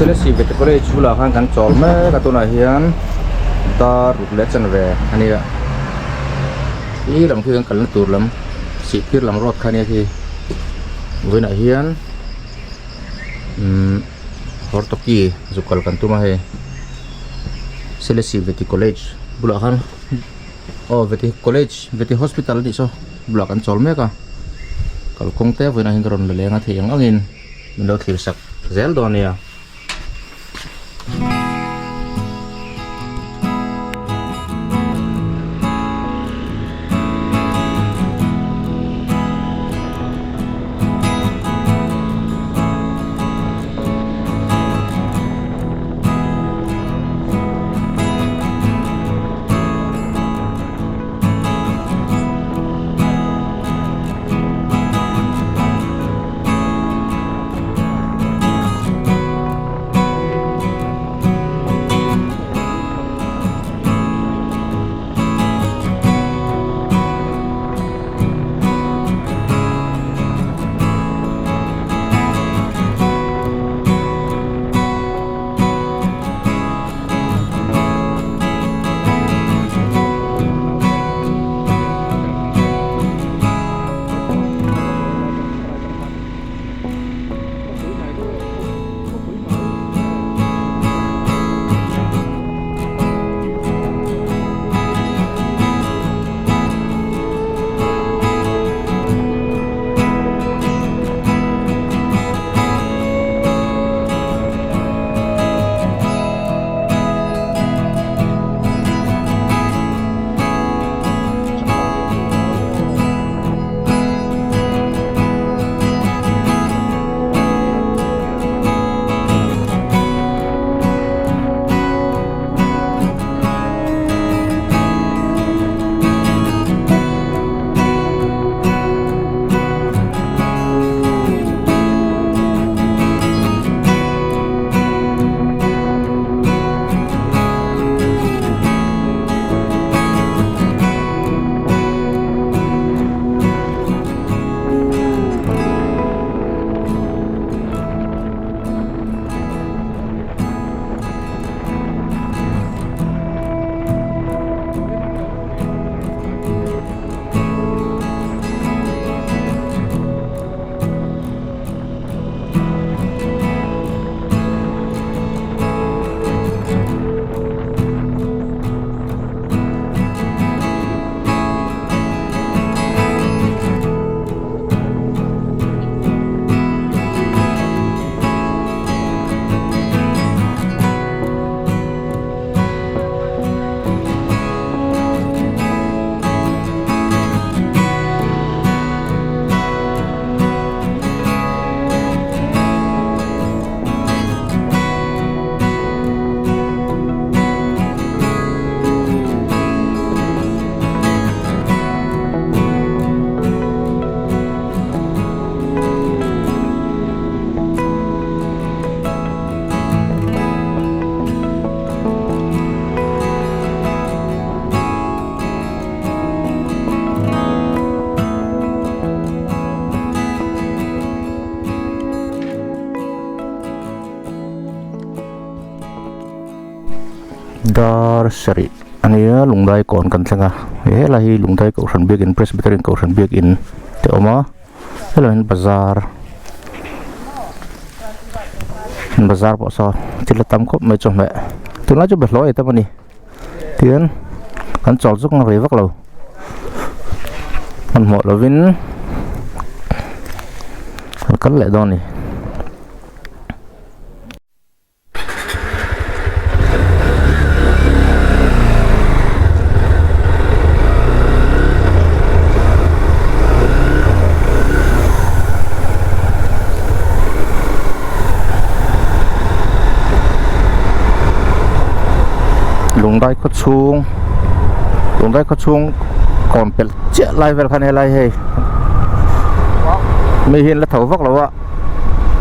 Selesih Vety College bulah khan kan chawl mek a tunah hian dar ruk leh chanve a nia khi lam khi kan kalna tur lam sihphir lam road kha ania khi vawiinah hian umm hortoki zuk kal kan tum a hei Selesih Vety College bulah khan aw Vety College Vety Hospital a nih saw bulah kan chawl mek a kalkawng te vawiinah hian ka rawn la leng a thei ang angin. Min lo thlir sak zel dawn nia. Dar sarih a nia Lungdai kawn kan thleng a helai hi Lungdai kohhran biakin Presbyterian kohhran biakin te a awm a helaiah hian bazar bazar pawh saw thil a tam khawp mai chawhmeh tunlai chu bawlhhlawh ei tam a ni tihian kan chawl zuk ang rei vak lo hmanhmawh lovin kan kal leh dawn a ni. Lungdai khaw chhung Lungdai khaw chhung kawn pelh chiah lai vel khan helai hei mi hi an la tho vak lo a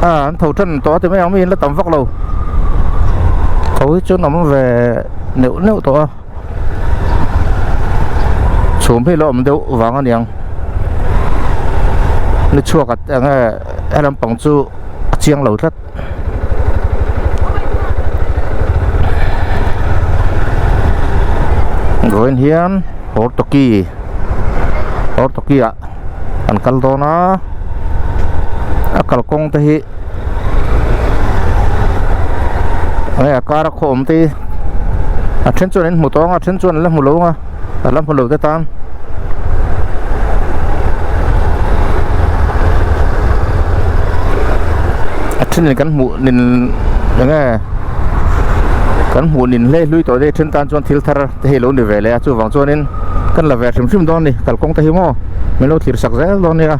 a an tho tan tawh a ti mai ang mi an la tam vak lo tho hi chuan awm ve neuh neuh tawh a chhum hi la awm deuh vang a niang ni chhuak a eng nge he lampang chu a chiang lo tlat. Vawiin hian Hortoki Hortoki ah an kal dawn a a kalkawng te hi enge a kar a khaw awm te hi a then chuan an hmu tawng a a then chuan an la hmu lo ang a a la hmu lo te tan. A thenin kan hmuh nin enge kan hmuh nin hlei hlui tawh te then tan chuan thil thar te hi lo ni ve leh a chuvang chuanin kan la ve hrim hrim dawn a ni kalkawng te hi maw min lo thlir sak zel dawn nia.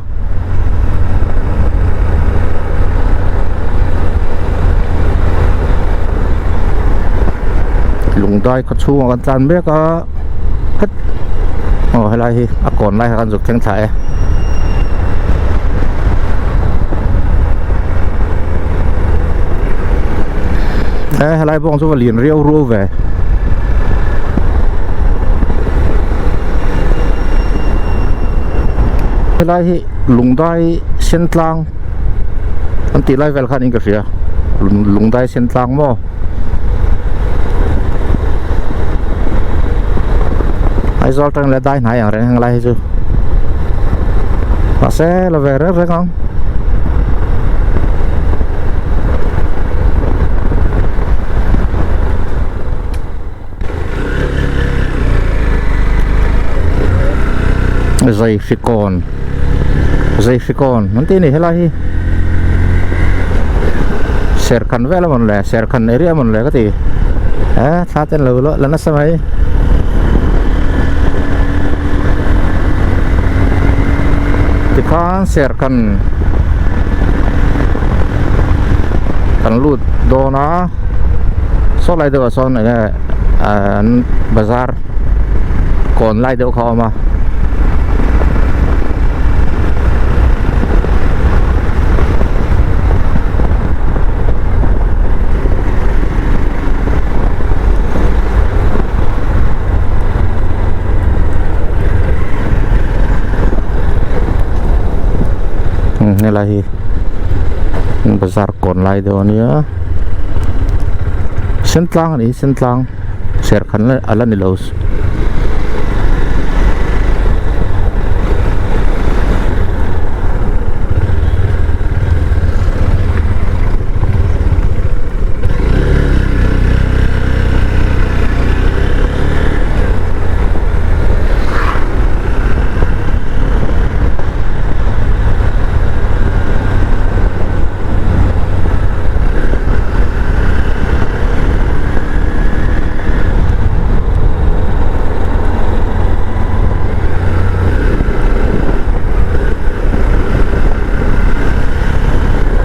Lungdai khaw chhungah kan tlan mek a het aw helai hi a kawn lai kha kan zuk thleng thla e. E helai bawng chu va lian riau ruau ve. Helai hi lungdai sen tlang an tih lai vel khan in ka hria lungdai sen tlang maw. Aizawl tang leh dai hnai ang reng helai hi chu mahse la ve reng reng ang. Zai hrikawn zai hrikawn an tih a ni helai hi serkhan vel a mawn le serkhan area a mawn le ka ti e thla te an lo la nasa mai. Tikhan serkhan kan lut dawn a. Saw lai deuhah sawn eng nge an bazar kawn lai deuh kha a awm a. Helai hi bazar kawn lai deuh a nia. Sentlang a ni hi sentlang serkhan a la ni lo.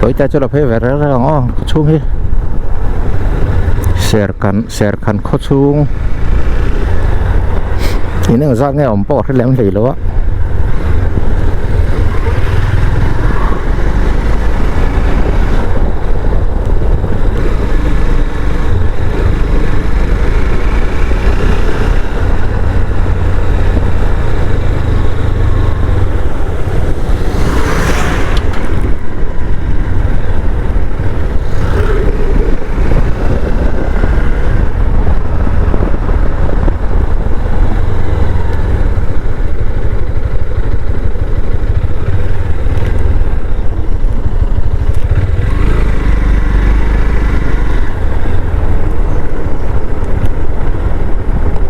Tawite chu la phei ve reng reng ang aw khaw chhung hi serkhan serkhan khaw chhung in engzat nge awm pawh a hre lem hlei lo a.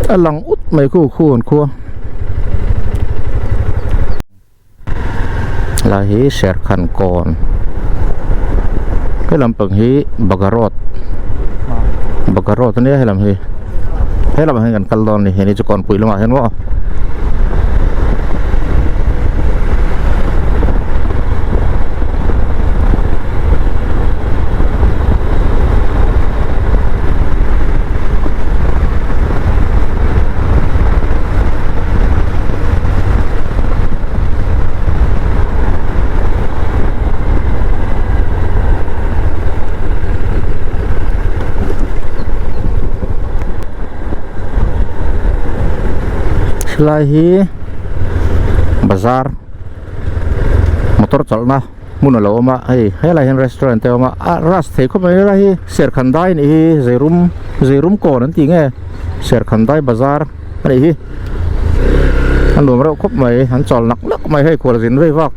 A lang ut mai khu khu an khua lai hi serkhan kawn he lampang hi baga road baga road ania helam hi helam ah hian kan kal dawn a ni heni chu kawnpui lamah hian maw. Helai hi bazar motor chawlhna hmun a lo awm a hei helai hian restaurant te a awm a a rush thei khawp mai helai hi serkhan dai anih hi zeirum zeirum kawn an tih nge serkhan dai bazar. a nih hi a nuam reuh khawp mai an chawl nak nak mai hei khual zin vei vak.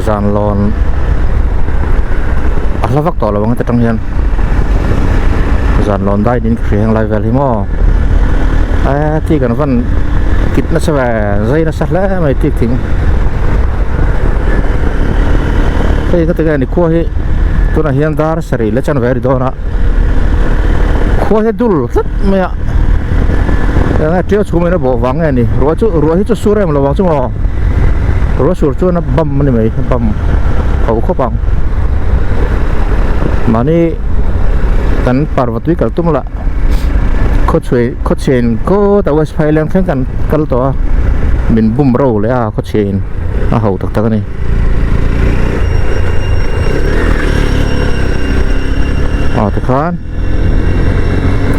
Zan lawn a hla vak tawh lo ang heta tang hian zan lawn dai niin ka hria heng lai vel hi maw eee tik an van kit nasa ve zai nasa hle mai tik thing hei ka ti nge ni khua hi tunah hian dar sarih leh chanve a ri dawn a khua hi a dul tlat mai a eng nge tiau chhum in a bawh vang nge ni ruah chu ruah hi chu sur em lo vang chu maw ruah sur chuan a bam a ni mai a bam ho khawp ang mahni kan parva tui kal tum lah khawchhuih khawchhiain kawt a west phailen thleng kan kal tawh a min bum ro leh a khawchhiain a ho tak tak a ni. Aw tikhan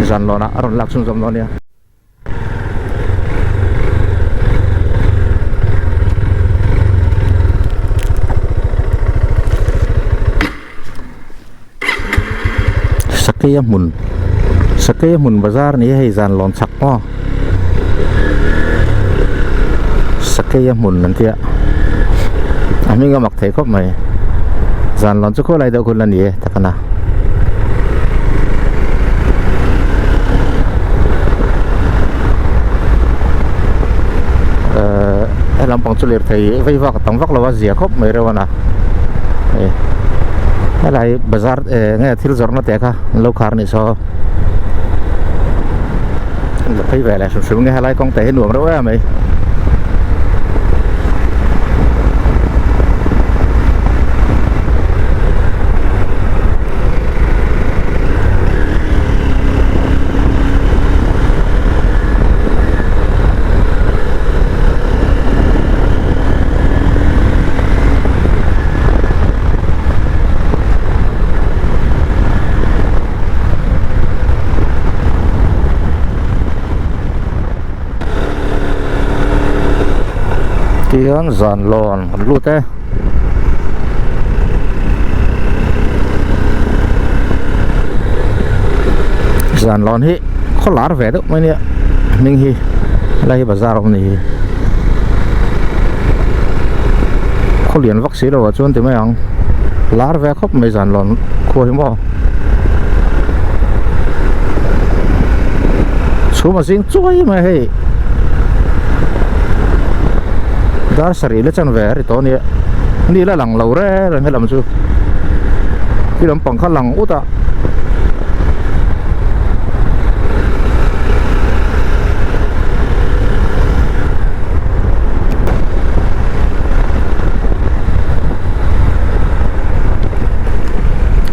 zan lawnah a rawn lak chhunzawm dawn nia. Sakeia hmun Sakeia hmun bazar ni hei zan lawn chak maw Sakeia hmun an tia a hming a mak thei khawp mai zan lawn chu khawlai deuh hun a ni e takana. Ehh he lampang chu lirthei vei vak a tam vak lo a zia khawp mai reuh a na hei helai bazar eh nge thil zawrhna te kha an lo khar anih saw la phei ve leh hrim hrim nge helai kawng te hi nuam reuh em mai. Tihian zan lawn an lut e. Zan lawn hi khaw lar ve deuh mai nia hming hi helai hi bazar awm a ni hi khaw lian vak si lo ah chuan ti mai ang lar ve khawp mai zan lawn khua hi maw chhum a zing chuai mai hei dar sarih la chan ve a ri tawh a nia ni la lang lo reng reng helam chu khi lampang kha lang ut a.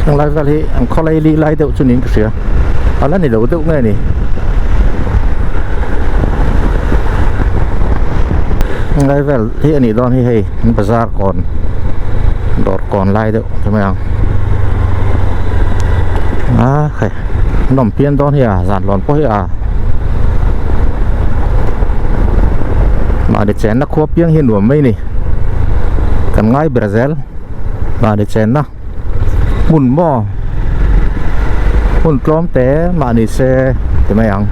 Heng lai vel hi an khawlai li lai deuh chu niin ka hria a la ni lo deuh nge ni heng lai vel hi a nih dawn hi hei an bazar kawn dawr kawn lai deuh ti mai ang a khai an awm pian dawn hi a zan lawn pawh hi a mahni chenna khua piang hi nuam mai ni kan ngai ber zel mahni chenna hmun maw hmun tlawm te mahni se ti mai ang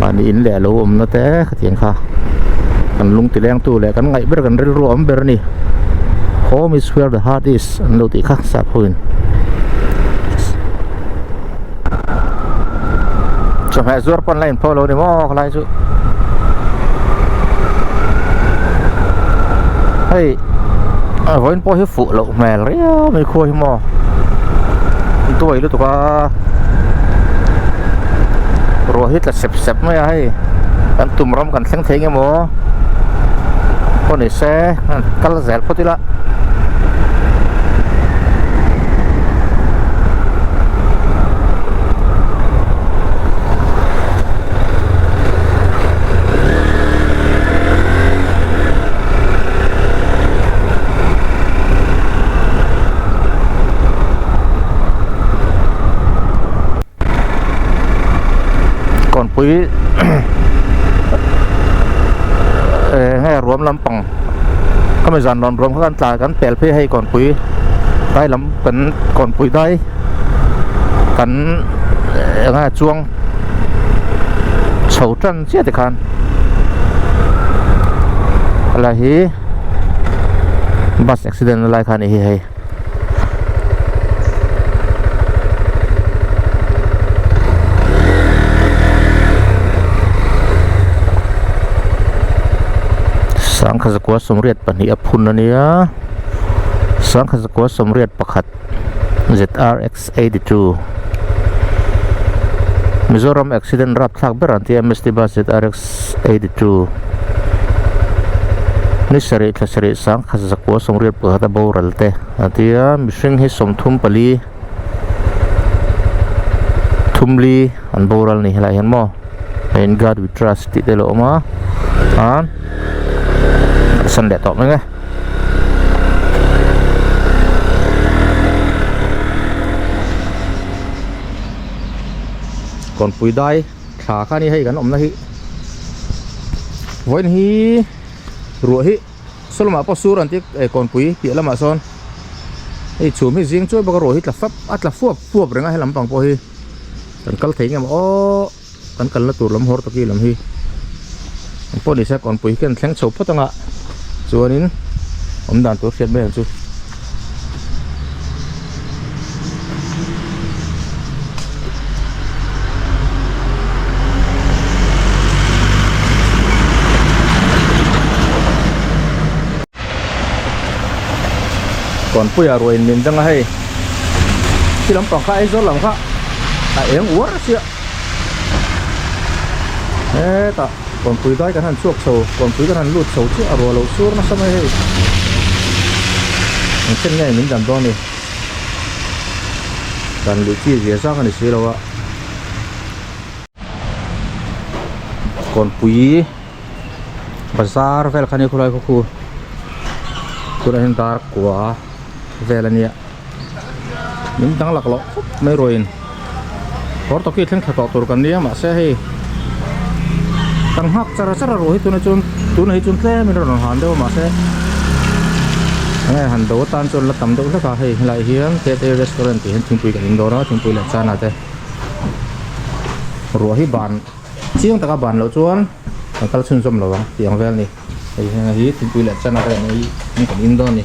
mahni in leh alo awm na te khatiang kha kan lung ti leng tu leh kan ngaih ber kan rilru awm ber a ni home is where the heart is an lo tih kha sap ho in chawhmeh zuar pawn la inpho lo ni maw khalai chu hei vawiin pawh hi fuh loh hmel riau mai khua hi maw duai lutuk a ruah hi tla sep sep mai a hei kan tum ram kan thleng thei nge maw pawh ni se kal zel phawt ila. Kawnpui zan rawn ruam kha kan tla kan pel phei a hei kawnpui dai lam kan kawnpui dai kan eng nge chuang chho tan chiah tikhan helai hi bus accident na lai kha a ni hi hei. Sangha zakua sawmriat pahnih a phun a nia sangha zakua sawmriat pakhat zrx 82 Mizoram accident rapthlak ber an tia mst bus zrx 82 ni sarih thla sarih sangha zakua sawmriat pakhat a boral te a tia mihring hi 34 thumli an boral ni helaiah hian maw in God we trust tih te a lo awm a chuan a san leh tawh mai nge. Kawnpui dai thla kha a ni hei kan awmna hi vawiin hi ruah hi saw lamah pawh sur an tia eh kawnpui piah lamah sawn hei chhum hi zing chuai bawk a ruah hi tla fap a tla fuap fuap reng a he lampang pawh hi kan kal thei nge maw aw kan kalna tur lam hawr taki lam hi ang pawh nise kawnpui hi kan thleng chho phawt anga chuanin awm dan tur hriat mai ang chu. Kawnpuia ruain min dang a hei khi lampang kha Aizawl lam kha a eng uar chiah hetah kawnpui dai kan han chhuak chho kawnpui kan han lut chho chiah a ruah lo sur nasa mai hei eng chen nge min dan dawn ni dan luh chi zia zang a ni si lo a kawnpui bazar vel kha nia khawlai khaw khu tunah hian dar kua vel a nia min dang lak loh khawp mai ruahin kawr tawki thleng thla tawh tur kan nia mahse hei kan nghak char char a ruah hi tunah chuan tunah hi chuan tlem in rawn han deuh a mahse enge han do atan chuan la tam deuh hlek a hei helaiah hian tate restaurant tih hian thingpui kan in dawn a thingpui leh chana te ruah hi ban Chiang taka ban loh chuan kan kal chhunzawm lo ang tih ang vel a ni. Hei heng hi thingpui leh chana te an ei in kan in dawn a ni.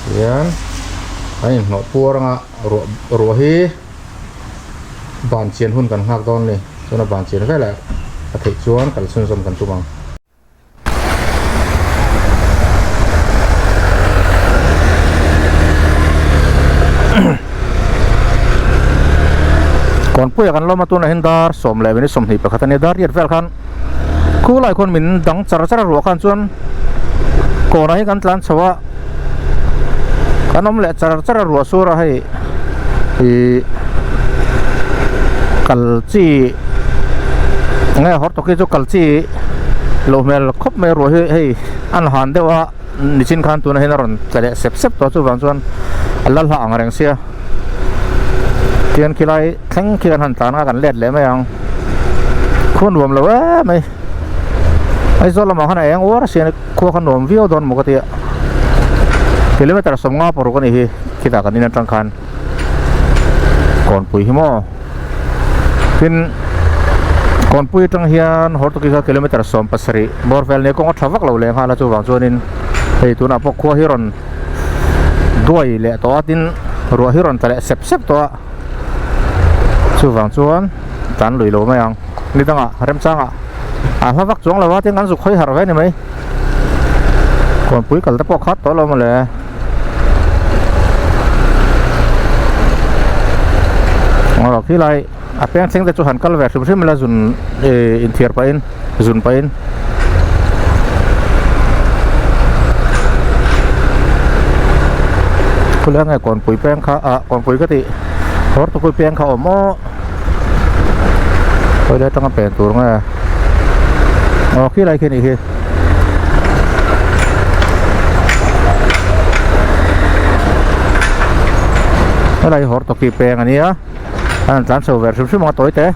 Tihian an inhnawh puar anga ruah ruah hi ban chian hun kan nghak dawn a ni. Chuan a ban chian velah a theih chuan kal chhunzawm kan tum ang. Kawnpuia kan lawm a tunah hian dar sawm leh minute 21 a nia dar riat vel khan khulai khawn min dang char char a ruah khan chuan kawnah hi kan tlan chho a kan awm leh char char a ruah sur a hei ih kal chi enge hawr tawk hi chu kal chi. Loh hmel khawp mai ruah hi hei an han deuh a nichin khan tunah hian a rawn tla leh sep sep tawh chuvang chuan a la hlah ang reng sia tian khilai thleng khi kan han tlan a kan let leh mai ang khua nuam lo em mai Aizawl lamah khan a eng uar a sia khua kha nuam viau dawn maw ka tia kilometer 50 paruk a nih hi khitah kan in atang khan. Kawnpui hi maw tin Kawnpui atang hian Hortoki kha kilometer 17 bawr vel nia kawng a tha vak lo leh nghal a chuvang chuanin hei tunah pawh khua hi rawn duai leh tawh a tin ruah hi rawn tla leh sep sep tawh a chuvang chuan tlan lui lo mai ang ni dangah remchangah a hla vak chuang lo a tin kan zuk hawi harh ve a ni mai Kawnpui kal te pawh khat tawh lo mawle. Aw khilai a peng thleng te chu han kal ve hrim hrim ila zun ih inthiar pahin zun pahin khulai nge kawnpui peng kha ah kawnpui ka tih hawr tukui peng kha awm aw khawilai atanga pen tur nge aw khilai khi anih hi. Helai hi Hortoki peng a nia a rawn tlan chho ve hrim hrim ang a tawi te.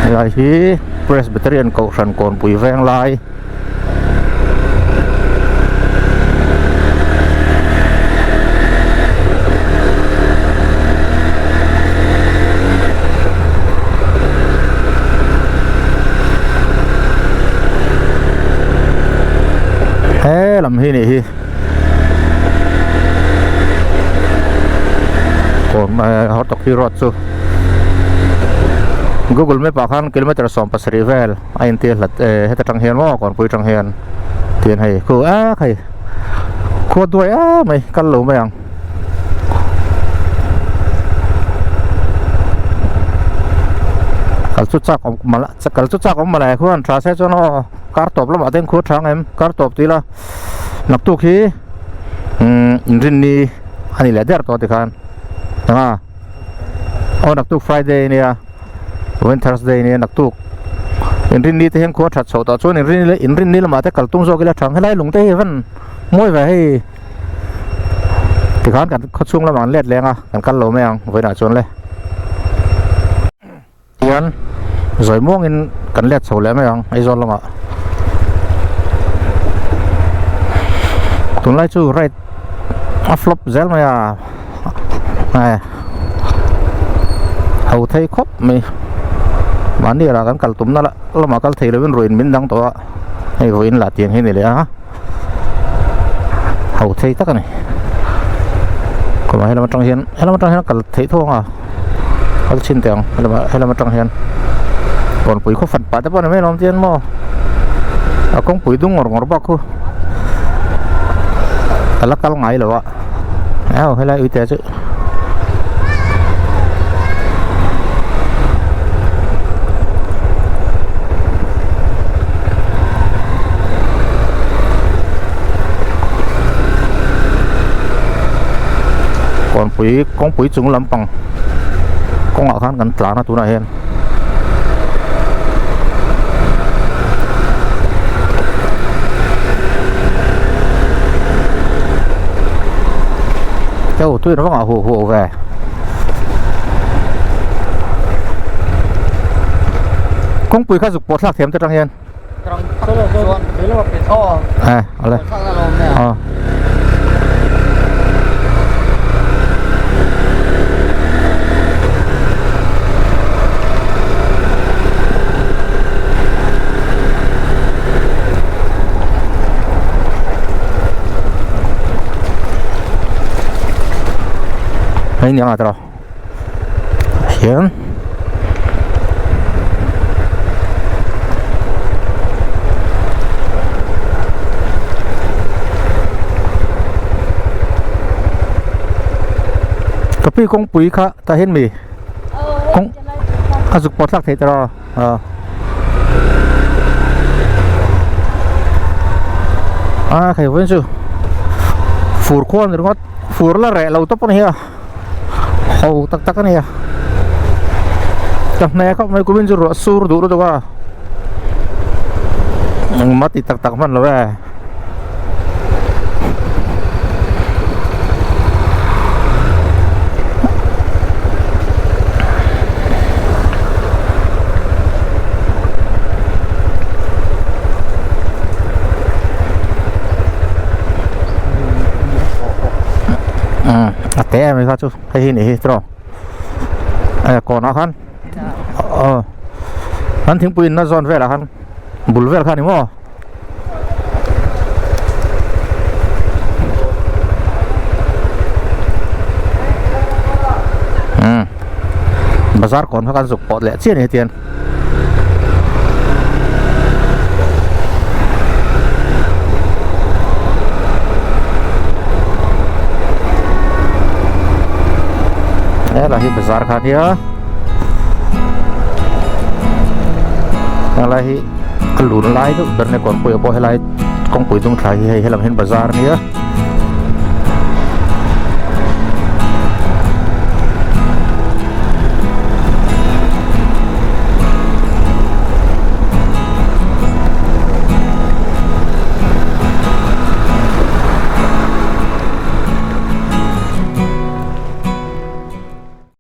Helai hi Presbyterian Kohhran Kawnpui Venglai. He lam hi nih hi kawn Hortoki road chu Google map ah khan kilometer 17 vel. A intir hlat e heta tang hian maw kawnpui tang hian tian hei khu ak hei khua duai em mai kal lo mai ang. Kal chu chak awm mal kal chu chak awm malai khuan tha se chuan aw kar tawp lamah te hian khur tha ang em kar tawp tih ila naktuk hi umm inrinni a ni leh der tawh tikhan anga aw naktuk friday ania. Vawiin Thursday nia naktuk inrinni te hian khua that chhoh tawh chuan inrinni leh inrinni lamah te kal tum zawk ila thang helai lung te hi van mawi ve hei tikhan kan khawchhung lamah an let leng a kan kal lo mai ang vawiinah chuan le tihian zawi muangin kan let chho leh mai ang Aizawl lamah tunlai chu ride a flop zel mai a. Nge ho thei khawp mai mahni ah kan kal tumna lamah kal thei lovin ruiin min dang tawh a hei vawiin lah tiang hi a ni leh a ho thei tak a ni kawmah helam atang hian helam atang hian a kal theih tho ang a kal chhin teh ang helam atang hian kawnpui khaw fan pah te pawh a ni mai alawm chian maw a kawngpui dung ngawr ngawr bak khu a la kal ngai lo a. Aw helai uite chu kawnpui kawngpui chung lampang kawngah khan kan tlan a tunah hian. Châu tuy nó ngọ hù hù về kawngpui kha zuk pawh thlak thiam te tang hian eh ale aw Hei ni anga tawh hian Kapi kawngpui kha tah hian mi kawng a zuk pawh thlak theih tawh a a khai vawiin chu fur khual ni ringawt fur la reh lo tawp a ni a. Ho tak tak a ni a ka hne khawp mai kumin chu ruah sur duh lutuk a engmah ti tak tak hman lo e. A te em kha chu hei hi nih hi tiraw eh kawnah khan aw an thingpui inna zawn velah khan bul vel kha a ni maw umm bazar kawn kha kan zuk pawt leh chiah a ni hetiang. Helai hi bazar kha nia helai hi a lun lai deuh ber a ni kawrpui ah pawh helai kawngpui dung thla hi hei helam hian bazar ania.